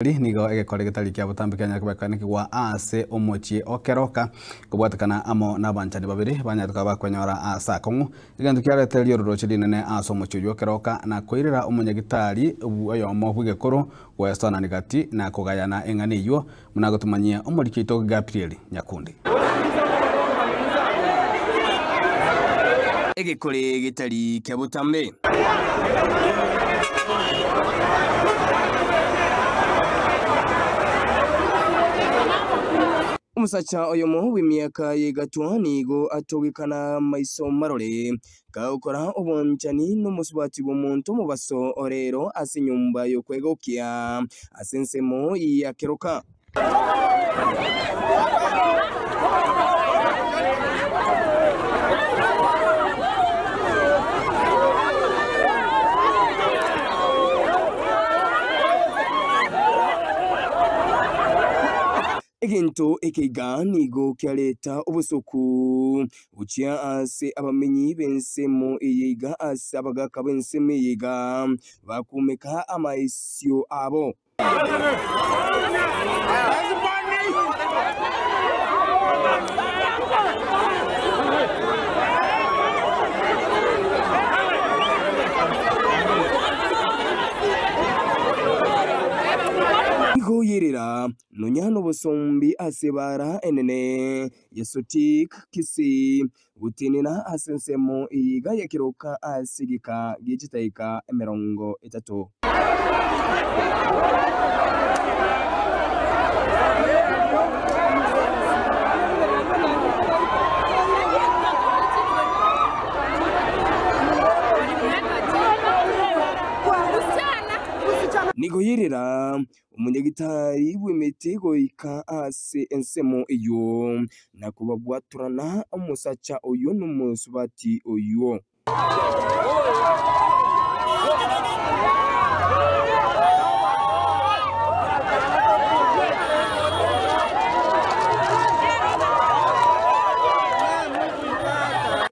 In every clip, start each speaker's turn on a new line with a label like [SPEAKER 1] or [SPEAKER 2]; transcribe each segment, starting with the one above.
[SPEAKER 1] Nigo egekore getari kia botambe kianyare koba ekeanekigwa ase omochie o Keroka, kobwatekana amo nabanchani babere banyarete koba bakwenyora ase akong'u. Egento kiaretereria ororoche rinene ase omochie oyio o Keroka na koirera omonyagitari oyomo bw'egekoro goesoanani gati na kogayana eng'ana eyio, buna agotomanyia omoriki oito Gabriel Nyakundi.
[SPEAKER 2] Egekore getari kia botambe. Omosacha oyomo bw'emiaka y'egatwa nigo atogekana maiso marore, kagokora obwanchani nomosubati bw'omonto omobaso orero ase enyomba y'okwegokia ase ensemo ya keroka. Egento eke iga nigo kiareta obosoku gochia ase abamenyi b'ensemo eye iga ase abagaaka b'ensemo eye iga bakumeka amaesio abo. Nigo yerera nonya nobosombi ase ebaara enene ya Sotik Kisii, gotenena ase ensemo eye iga ya keroka ase egeka gie chitaika 30. Nigo yerera omonyagitari bw'emete goika ase ensemo eyio, na kobabwatorana omosacha oyio nomosubati oyio.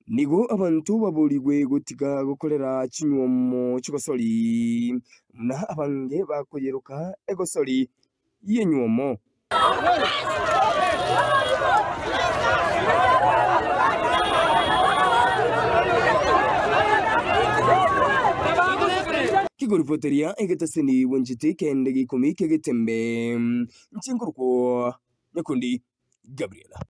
[SPEAKER 2] Nigo abanto baborigwe gotiga gokorera chinywomo chigosori, buna abange bakoyeroka egosori y'enywomo. Kigoripoteria egetaseni bwanchete kende geikomi kegetembe, inche nkorokwa Nyakundi Gabriel.